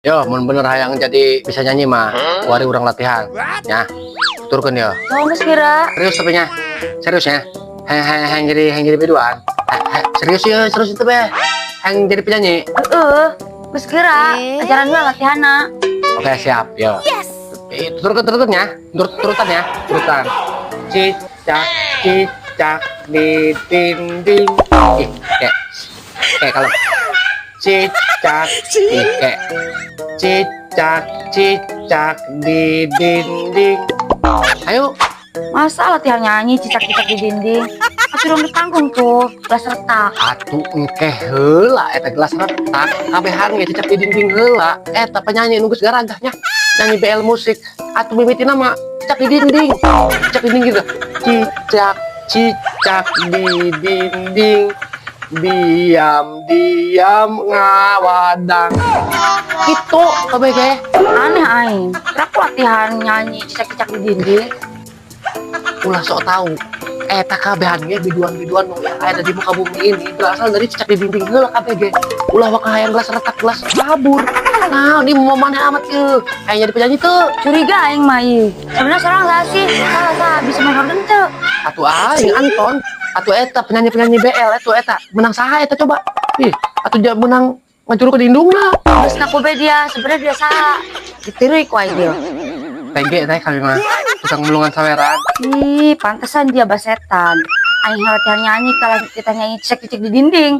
Yo, mun bener hayang jadi bisa nyanyi mah, kuari urang latihan. Ya, tuturkeun ya. Oh, geus kira. Serius tapi nya. Serius ya. Hayang hayang hayang jadi biduan. Serius ya, serius itu be. Hayang jadi penyanyi. Heeh. Geus kira. Ajaran heula latihanna. Oke, siap. Yo. Yes. Tuturkeun tuturkeun ya. Turutan ya, turutan. Cicak cicak di dinding. Ih, kayak kayak kalau cicak, ih, kayak cicak cicak di dinding. Ayo. Masa latihan nyanyi cicak-cicak di dinding? Atuh dong di panggung tuh, gelas retak. Atuh engke heula eta gelas retak, kabehan ge cicak di dinding heula. Eta penyanyi nu geus garagahnya nyanyi BL musik. Atuh mimitina mah cicak di dinding. Cicak di dinding gitu. Cicak cicak di dinding. Diam diam ngawadang. Gitu kabeh ge. Aneh aing. Kenapa latihan nyanyi cicak-cicak di dinding? Ulah sok tahu. Eta kabehan ge biduan-biduan nu ada di muka bumi ini berasal dari cicak di dinding heula kabeh ge. Ulah waka hayang gelas retak, gelas kabur. Nah, ini mau mana amat ke? Kayak jadi penyanyi tuh. Curiga aing mah ieu. Sebenarnya seorang saha sih? Salah saha bisa main organ teu? Atuh aing Anton, atuh eta penyanyi-penyanyi BL atuh eta menang saha eta coba? Ih, atuh dia menang ngajuru ke dindungna. Geus ngaku be dia, sebenarnya dia saha? Ditiru ku aing dia. Tege teh kami mah tukang mulungan saweran. Ih, pantesan dia basetan. Aing latihan nyanyi kalau kita nyanyi cicak-cicak di dinding.